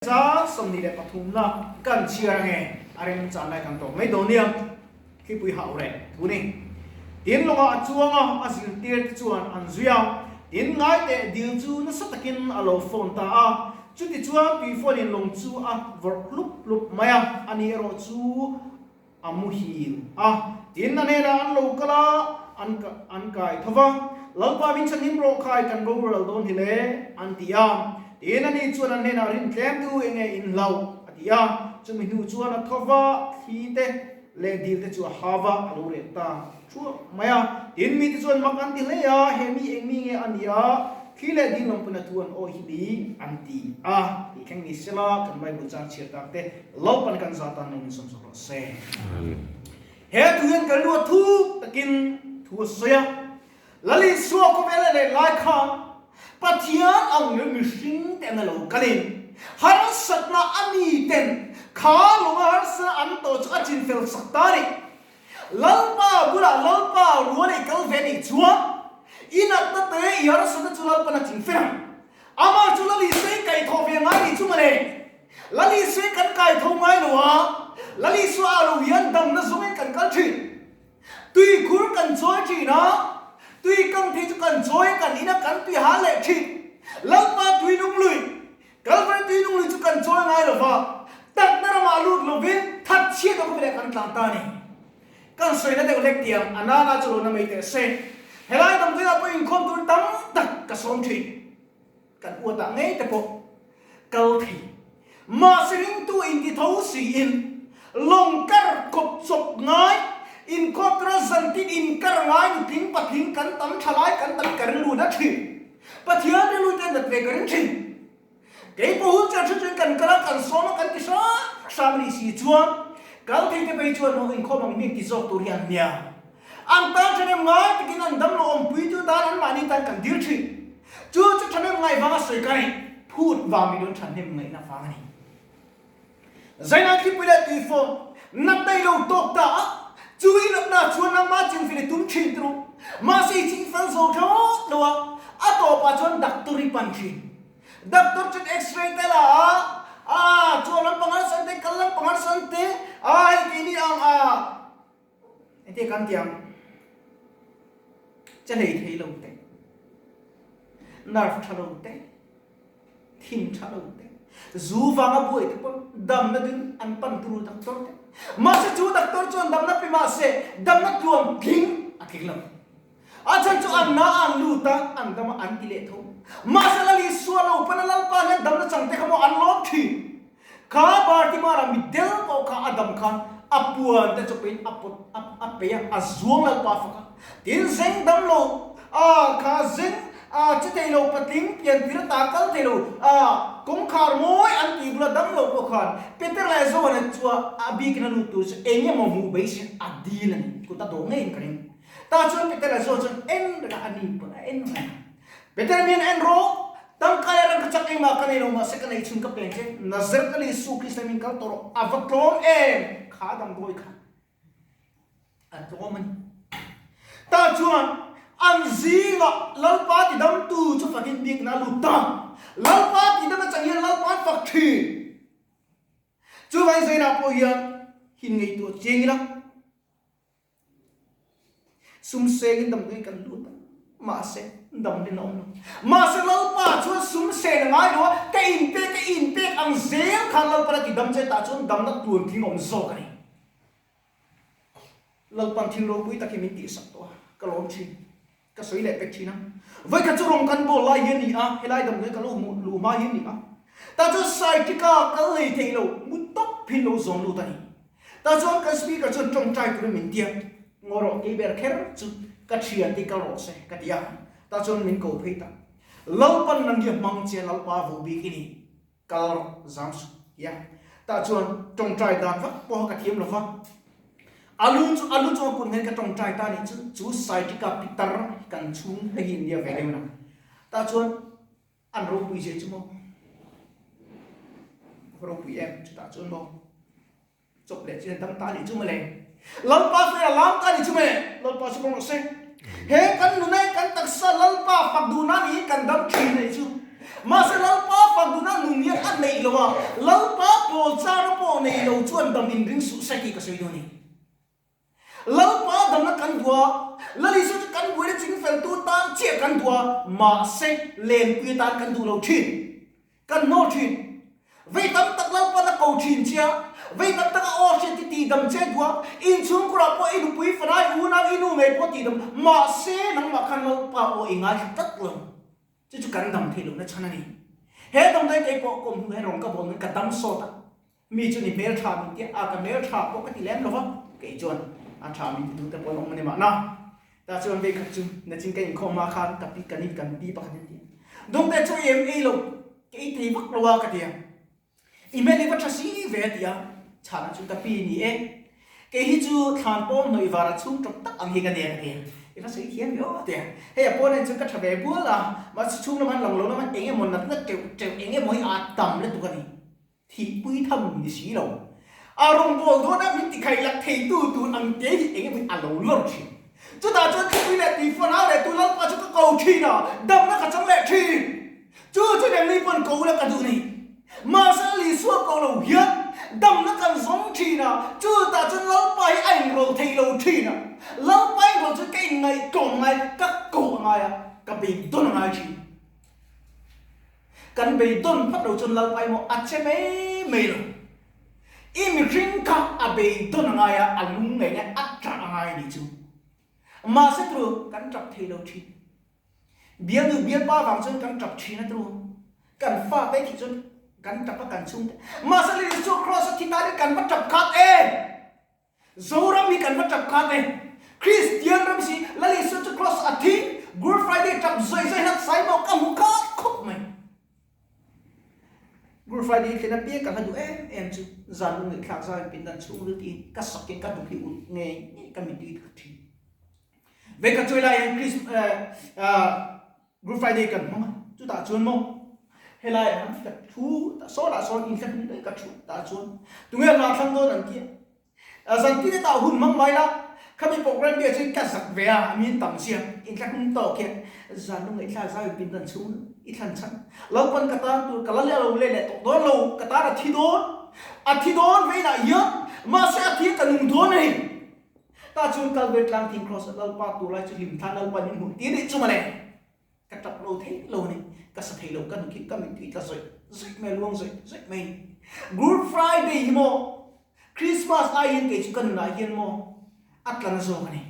Chang 23 na kan chhiar ange a rem chan lai kan tawk mai dawn nia. Thlipui hauh reh thu ni. Tin lawngah a chuang a, a zirtir te chuan an zui a. Tin ngai teh dil chu nasa takin a lo phone ta a. Chuti chuan tui phone in lawng chu a vawrh hlup hlup mai a, ani erawh chu a muhil a. Tin a hnenah an lo kal a, an an kai tho va, Lalpa min chhan him rawh khai kan boral dawn hi le, an ti a. Tin ani chuan an hnenah rin tlem tu enge in hlauh, a ti a. Chumi hnu chuan a tho va, thli te leh dil te chu a ha va, a lo reh ta thuak mai a. Tin mite chuan mak an ti hle a, he mi eng mi nge a nia, thli leh dil lam pawn a thu an awi hi ni, an ti a. Tih thleng ni sela kan Bible chang chhiar tak te Lalpan kan zah tan lo min sawm zawk rawh se. He thu hian kan lu a thuk takin thu a sawi a. Lal Isua khawvel a leh lai khan Pathian ang leh mihring te an lo kalin harsatna a mi ten kha lunga harsatna an tawh chu a chinfel sak ta a ni. Lalpa bulah Lalpa rual i kal ve nih chuan i natna te i harsatna chu Lalpan a chinfel ang. Amah chu Lal Isua in kaihthawh ve ngai nih chu mawle. Lal Isua kan kai tho ngai lo a, Lal Isua ah lo hian damna zawngin kan kal thin. Tui khur kan chawi thin a, tui kam thei chu kan chawi a, kan in a, kan tui hal leh thin. Lalpa tui nung lui, Kalvari tui nung lui chu kan chawi ngai lo va, takna ramah lut lovin that chhiat a khawvel ah kan tlan ta a ni. Kan sawina deuh hlek tiang a nana chu lo na mai teh se. Helai damdawi ah pawh inkhawm tur tam tak ka sawm thin. Kan uatah ngei te pawh kal thei. Mahse ringtu inti tho siin lawng kar kawp chawp ngai, inkhawp tura zantin inkar ngai nutling patling kan tam tha lai kan tam ka ring lut a thin. Pathian rilru te nat ve ka ring thin. Kei pawh hun chiah thu chuan kan kal a, kan sawm a, kan ti hrang hrang a nih si chuan kal thei te phei chuan maw inkhawm ang mi ti zawk tur hi an nia. An tan thahnem ngai takin an damlo awmpui tu tan anmahni tan kan dil thin. Chu chu thahnem ngaih vanga sawi ka ni. Phut vang mi dawn thahnem ngaihna vang a ni. Zainai thlipui leh tuifawn natna i lo tawk ta a, chu i natna chuan nangmah chingfel i tum thin turu. Mahse i chingfel zo thlawt lo a, a tawpah chuan doctor i pan thin. Doctor chuan x-ray te la a, a chuan lampang harsan te, kal lampang harsan te, a hei keini ang a, Engtia kan ti ang? Che hlei thei lo te, nerve tha lo te, thin tha lo te, zu vanga buai te pawh damna ding an pan turu doctor te. Mahse chu doctor chuan damna pe mahse damna tluan tling a tling lo. A chhan chu an na an lut a, an dam a, an ti leh tho. Mahse Lal Isua lo pana Lalpa hian damna chang te kha maw an lawm thin. Kha Bartimara mitdel pawh kha a dam khan a puan te chawpin a pawt a a pei a, a zuang Lalpa fak a. Tin zeng dam lo a kha zeng a che thei lo patling pian tir ata kal thei lo a kawngkhar mawi an tih bula dam lo pawh khan Peter leh Johana chua a bikin a lut tur chu eng emaw hmuh beisei a dil a ni. Kut a dawh ngeiin ka ring. Tah chuan Peter a zawh chuan en reng a, a ni pawn a en reng a. Peter mian en rawh, tangkai a rang ka chak engmah ka nei lo mahse ka nei chhun ka peng che, Nazareth a ni Isu Krista min kal tawh rawh, a va tlawm em? Kha damdawi kha a tlawm a ni. Tah chuan an zingah Lalpa tidamtu chu fakin bikna a lut ta. Lalpa tidam atang hian Lalpa an fak thin. Chuvangin Zainah pawh hian hin ngaihtuah chiang ila. Sum sengin damdawi kan lut a, mahse damhlin a awm lo. Mahse Lalpa chuan sum sen a ngai lo a, ka inpek ka inpek ang zel khan Lalpan a ti dam che tah chuan damna tluantling a awm zawk a ni. Lalpan thil ropui tak hi min tihsak tawh a, ka lawm thin. Ka sawi leh pek thin a. Vawikhat chu rawng kan bawl lai hi a ni a, helai damdawi ka lo hmuh luh hma hi a ni a. Tah chuan Saitika kal lei theih lo, mu tawp hi lo zawn lut a ni. Tah chuan kan speaker chuan tawngtai turin min ti a, Ngaw rawh kei ber kher chu ka thian te kal rawh se ka ti a. Tah chuan min ko phei ta. Lalpan nang hi a hmang che Lalpa vo bik i ni, kal rawh zam suh ti a. Tah chuan tawngtai dan vak pawha ka thiam lo va. A lu chu a lu chunga kut nghen ka tawngtai ta nih chu chu Saitika pitar kan chhung hei hi India ve deuh na. Tah chuan An ropui zia chu maw? A ropui em? Chutah chuan maw? Chawp leh chian dam ta nih chu mawle. Lalpa fel a lam ta nih chu mawle. Lalpa chu kawng rawh se. He kan nuna hi kan taksa Lalpa fak duhna niin kan dam thin a nih chu. Mahse Lalpa fak duna nun hian a neih lo a, Lalpa pawl chara pawh nei lo chuan dam inring suh se tih ka sawi dawn a ni. Lalpa damna kan duh a, Lal Isua chu kan buaina chingfeltu tan chiah kan duh a, mahse lenpui atan kan duh lo thin. Kan hnawl thin. Vei tam tak Lalpan a ko thin che a, vei tam tak a aw hriat hi tihdam che duh a, inchhungkurah pawh i nupui fanai unau i nu ngei pawh tihdam, mahse nangmah khan Lalpa aw i ngaithla tlat lo. Chu chu kan dam theih lohna chhan a ni. He damdawi kei pawh kawm hnu hian rawng ka bawl nan ka dam sawt a, mi chu ni hmeltha min tia, a ka hmeltha pawh ka ti lem lo va, kei chuan a tha min ti duh te pawh an awm a ni mahna. Tah chuan vei khat chu nachin ka inkhawm hma khan ka pi kan in kan pi pakhat in ti a, Dawngte chu i em ei lo, ka ei thei vak lo a ka ti a. I hmel hi va tha si ve a ti a, chhana chu ka pi ni e. Kei hi chu thlan pawm hnawih vara chhung tawp tak ang hi ka nia ka ti a, i va sawi thiam ve aw a ti a. Hei a pawn en chu ka tha ve bual a, mahse chhung lam han lang lo lam han eng emaw natna teuh teuh eng emaw hi a tam lutuk a ni. Thihpui tham ni si lo. A rawngbâwl dawna min tikhaih lak theitu tur ang te hi eng emaw hi a lo lawr thin. Chutah chuan thupui leh tuifawn au leh tu Lalpa chu ka ko thin a, damna ka chang leh thin. Chu chu nengni pawn ko ula ka duh ni. Mahse Isua ko lo hian damna kan zawng thin a, chutah chuan Lalpa hi a inrawlh thei lo thin a. Lalpa inrawlh chuan ka inngaihtlawm ngai, ka ko a ngai a, ka beidawn a ngai thin. Kan beidawn phawt lo chuan Lalpa emaw a che mai mai lo. I mihring kha a beidawn a ngai a, a lung ngei ngai a tah a ngai a nih chu. Mahse turu kan tap thei lo thin. Bialnu bialpa vang chuan kan tap thin a turu. Kan fate thih chuan kan tap a kan chhungte. Mahse Lal Isua Kraws a thi tanin kan va tap khat em! Zoram hi kan va tap khat e. Kristian ram si Lal Isua chu Kraws a thi, Good Friday tap zawi zawi hlak sai maw ka hmu khat khawp mai. Good Friday thlen apiang ka hla duh em em chu zan lung ngaihthlak zau in pindan chhungril tiin ka sak in ka duk hi ulh ngei ngei ka mitui kha thin. Ve ka chawi lai hian Chris Good Friday kan hmang a, chutah chuan maw helai ah hian ka thu ta saw lah sawn inthlahrung daih ka thu tah chuan tunge hla thlang dawn an tia zan tin hetah hun hmang mai la khami program biak chuan ka zak ve a min tam sia inthlahrung tawk hian zan lu ngaihthlak zau in pindan chhung i thlan chhan lo pan ka tan tur ka la leh lo leh leh tawh dawn lo ka tan a thi dawn a thi dawn veinah hian mahse a thi a ka nung dawn a ni. Tah chuan Kalvary tlang thing cross a Lalpa tur lai chu hlim thlan Lalpa min hmuh tir rih chu mawle. Ka tap lo thei lo a ni. Ka sa thei lo ka hnuk hi ka mittui tla zawih zawih mai a luang zawih zawih mai a ni. Good Friday hi maw Christmas ai hian kei chu ka nunah hian maw a tla na zawk a ni.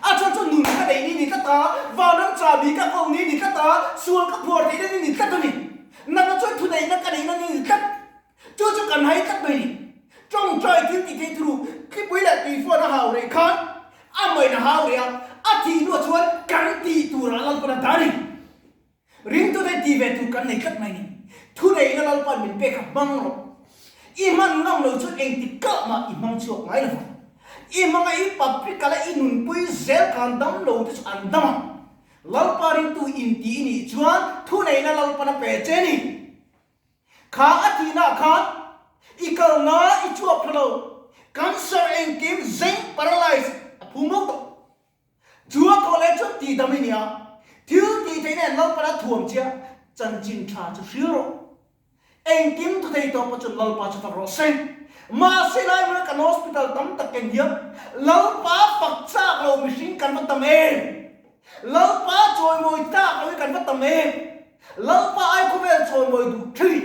A chhan chu nun ka neih ni ni tlat a, vanram chahbi ka ko ni ni tlat a, sual ka phuar theihna ni ni tlat a ni. Natna chuan thuneihna ka neihna ni ni tlat. Chu chu kan hai tlat mai ni. Tawngtai thil tih theih thuru thlipui leh tuifawn a hau reh khan a main a hau reh a, a thih hnuah chuan kan tih turah Lalpan a dah ni. Ringtute tih ve tur kan nei tlat mai ni. Thuneihna Lalpan min pek kha hmang rawh. I hman ngam lo chuan engti kah mah i hmang chhuak ngai lo vang. I hmanga i paprika leh i nunpui zel khan dam lo te chu an dam ang. Lalpa ringtu intih i nih chuan thuneihna Lalpan a pe che ni. Kha a tihna khan i kalna i chhuak thla lo, cancer engkim zeng paralyze a phu mawk tawh. Chu a thawh leh chuan tihdam i nia, thil tih theihna en Lalpan a thuam che a, chanchin tha chu hril rawh. Engkim thu thei tawh pawh chuan Lalpa chu fak rawh se. Mahse lai hmuna kan hospital tam tak ken hian Lalpa fak chak lo mihring kan va tam em? Lalpa chawimawi tlak lo hi kan va tam em? Lalpa ai khawvel chawimawi duh thin.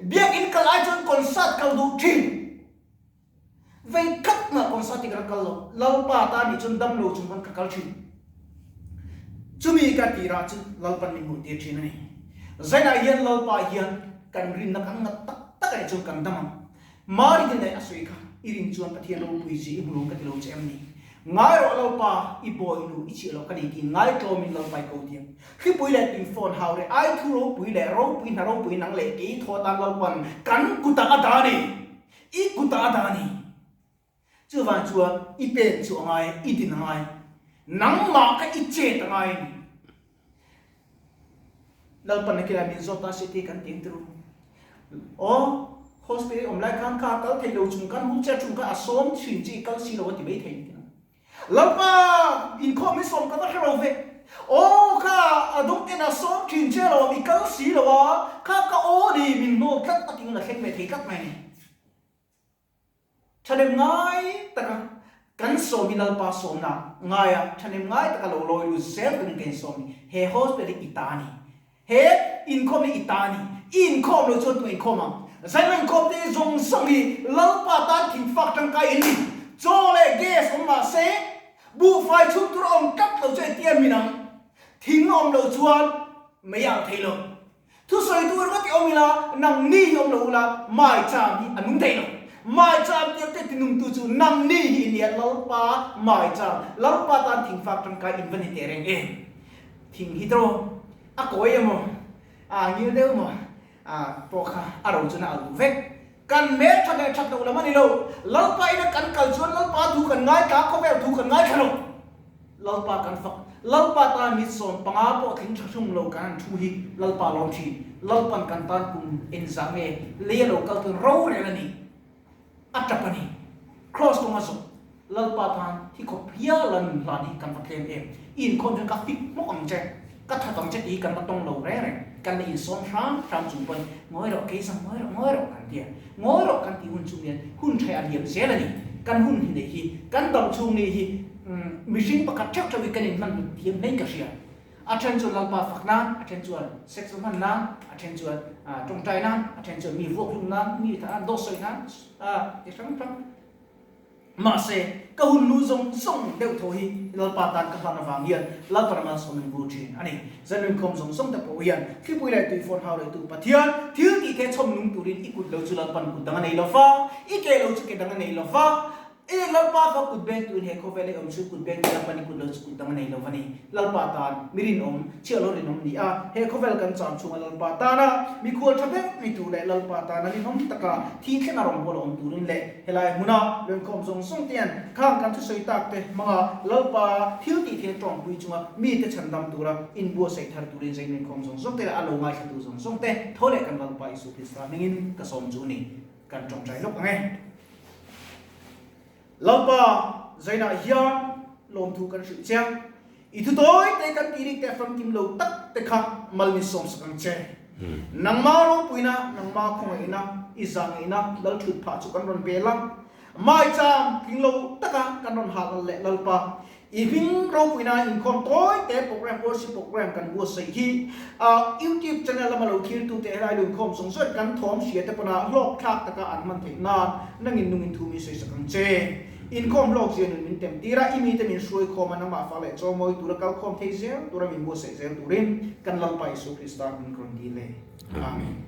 Biakin kal ai chuan concert kal duh thin. Vei khat mah concert hi ka la kal lo. Lalpa ta nih chuan dam lo chung pawn ka kal thin. Chumi ka tirah chu Lalpan min hmuh tir thin a ni. Zainah hian Lalpa hian kan rinna kan ngat tak tak a nih chuan kan dam ang. Mari te daih a sawi kha, I rin chuan Pathian ropui zi i hmu lo ka ti lo che em ni? Ngai rawh Lalpa, i bawi nu i chhiah loh ka ni tiin ngai tlawmin Lalpa i ko tiang. Thlipui leh tui phone hau reh ai thu ropui leh ropui hna ropui nang leh kei thaw atan Lalpan kan kutah a dah a ni. I kutah a dah a ni. Chuvang chuan i pen chu a ngai, i din a ngai. Nangmah kha i chet a ngai a ni. Lalpan a kila min zawt ta se tih kan ti turu. Aw, hospital awm lai khan kha kal thei lo chung khan wheelchair chung khan a sawm thin chi kal si lo a ti mai thei ni. Lalpa inkhawm min sawm ka va hre lo ve. Aw kha a dawng ten a sawm thin che lo i kal si lo a, kha ka aw ni min hnawl tlat a tingin a thleng ve thei tlat mai ni. Thahnem ngai taka kan sawm hi Lalpa sawmna ngaia thahnem ngai taka lo lawi lut zel turin ka insawm ni. He hospital hi i ta a ni. He inkhawm hi i ta a ni. I inkhawm lo chuan tu inkhawm ang? Zailo inkhawm te hi zawng zawng hi Lalpa tan thingfak tangkai in ni. Chaw leh gas awm mah se, buhfai chhum tur a awm tlat lo chu engtia min ang? Thing a awm loh chuan mei a ang thei lo. Thusawi tur ringawt i awm ila, nang ni hi awm lo ula, maicham hi a nung thei lo. Maicham tiang te tinungtu chu nang ni hi i nia, Lalpa maicham, Lalpa tan thingfak tangkai in va ni teh reng em? Thing hi tawh a kawi emaw, a ngil deuh emaw pawh kha a ro chuan a al duh vek. Kan hmel that leh that loh lam a ni lo. Lalpa ina kan kal chuan Lalpa thu kan ngaithla, khawvel thu kan ngaithla lo. Lalpa kan fak. Lalpa tan 15 pawh tling tha hlum lo kan han thu hi Lalpa lawm thin. Lalpan kan tan kum engzah nge lei a lo kal chuan rorel a ni. A tap a ni. Kraws kawnga zawh Lalpa tan thi khawp hial a nun hlan hi kan va tlem em. I inkhawm chuan ka fik hmawk ang che, ka that ang che tih hi kan la tawng lo reng reng. Kan la insawm hram hram chung pawn ngawi rawh keizang ngawi rawh ngawi rawh kan ti a. Ngawi rawh kan tih hun chung hian hun tha a liam zel a ni. Kan hun hi neih hi, kan dam chhung ni hi mihring pakhat theuh theuh hi kan inhman hlut thiam hlein ka hria. A then chuan Lalpa fak nan, a then chuan sex va hman nan, a then chuan tawngtai nan, a then chuan mi vuak hlum nan, mi tha nan, dawt sawi nan, ti hrang hrang. Mahse, ka hun lu zawng zawng deuh tho hi Lalpa tan ka hlan avang hian Lalpa rama sawm min bur thin a ni. Zanrinkhawm zawng zawng te pawh hian thlipui leh tuifawn hau leh tu Pathian thil tih the chhawm nung turin i kut lo chu Lalpan kut dang a nei lo va, i ke lo chu ke dang a nei lo va, E Lalpa fa kut beng tuin he khawvel i awm chu kut beng tia pan i kut lo chu kut dang a nei lo va ni. Lalpa tan mi rinawm, chhiah lo rinawm ni a, he khawvel kan cham chhunga Lalpa tana mikhual tha ber ni tur leh Lalpa tana rinawm taka thi thleng a rawngbawla awm turin leh helai hmuna lawngkhawm zawng zawng te hian khang kan thusawi tak te hmanga Lalpa thil tih thil tawngpui chunga mite chhandam tura inbuatsaih thar turin zainunkhawm zawng zawng te leh a lo ngaithlatu zawng zawng te tho leh kan Lalpa Isu Krista hmingin ka sawm chu ni. Kan tawngtai lawk ang e. Lalpa, zainah hian lawmthu kan hrilh che a, i thu tawi te kan tih rik te famkim lo tak te kha mal min sawmsak ang che. Nangma ropuina, nangma khawngaihna, i zahngaihna lal thut phah chu kan rawn bel a, maicham tling lo taka kan rawn hah lal leh Lalpa, I hming ropuina inkhawm tawi te program worship program kan buatsaih hi YouTube channel lama lo thirtute helai lo inkhawm zawng zawng kan thawm hria te pawna hlawk thlak taka an hman theih nan nangin nungin thu min sawisak ang che. Inkhawm hlawk zia nun min tem tir a, i mite min hruai khawm a nangmah fak leh chaw mawi tura kal khawm thei zel tura min buatsaih zel turin kan Lalpa Isu Krista min rawn dil e. Amen.